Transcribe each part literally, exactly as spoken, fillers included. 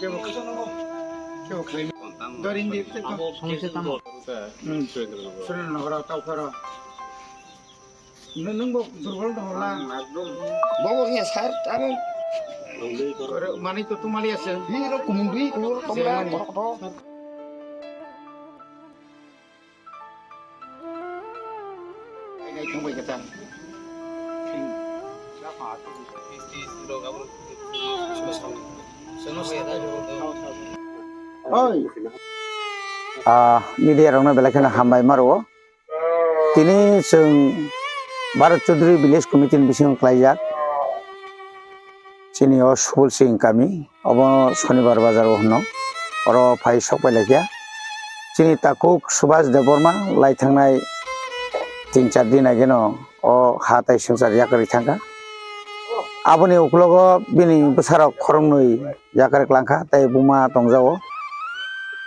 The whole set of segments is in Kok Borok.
Kebo khlai-, kebo khlai-, Dorindi tei ko. Songse tamo. Hmm. Surendra Nagar tau khoro. Nung, nung bo durbol dong la. Bobo ya sir, tamo. Ore, mani to tumali ase. Hi ro kumundui, ro tomra, tok tok. Oi. Ah, media rokno belai kheno hambai maro. Tini chwng Bharat Chaudhary Village Committee ni bisingo klaijak. Chini o Subol Singh kami, obo Shonibar Bazar o hwno, oro phai sok pai laikha. Chini takhuk Subhas Debbarma lai thangnai tin char din ageno o ha tai swngchar yakarwi thangkha. Aboni uklogo bini bwsarok khoroknwi yakarwi klangkha tei buma tongjago.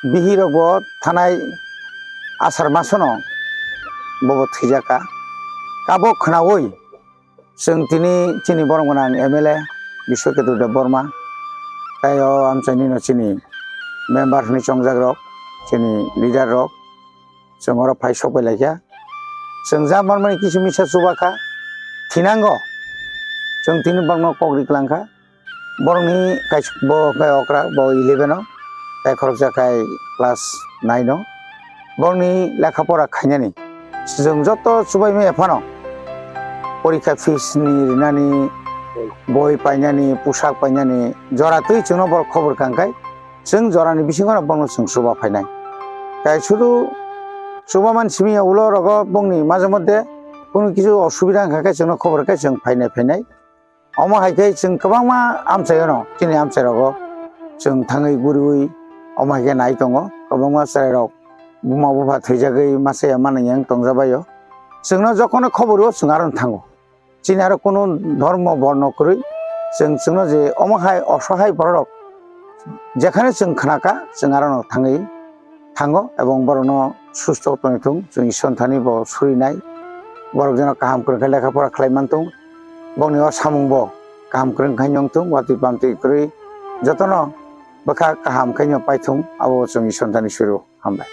Bihirokbo thanai asar masono bobo thwijakha. Abo khwnaui chwng tini chini borok gwnang M L A Biswaketu Debbarma tei o amchaini no chini member hwnwi chongjak rok, chini leader rok, chwng oro phai sok pai laikha. Chwng ja manmani kisu misa chuba kha, thinango chwng tini borokno kok ri klangkha. Borokni kaisa bo hwnkhe okra, bo eleven o, tei khoroksa khai class nine o. Borokni lekha pora khainani. Chwng joto chubaimaya phano porikha fees ni rinani, boi painani, pusak painani, jora twi chwngno borok khobor kangkhai, chwng jorani bisingo no borokno chwng chuba phainai. Tei sudu chuba man simi ya ulo rogo bongni maje moddhe kunu kisu osubida wngkha khe chwngno khobor khe chwng phainai phainai. Omo hai khe chwng kwbangma amchaio no, chini amchai rogo chwng thangwi guriui omo hai khe nai tongo. Kwbangma chwrai rok buma bupha thwijagwi masa ya manwi yang tongjabaio. Chwngno jokhonno khobor o chwng aro thango. Chini aro kunu dhormo borno kwrwi chwng chwngno je omo hai osohai borok rok jekhane chwng khnakha, chwng aro no thangwi thango ebong borokno susto tongwi thung, chwng Isor thani bo surinai. Borok jeno kaham kwrwng khe lekha pora khlai man thung, bokni o samung bo kaham kwrwng khai wng thung, watwi bamtwi kwrwi jotono bwkha kaham khai no pai thung, abo chwng Isor thani suru. Hambai.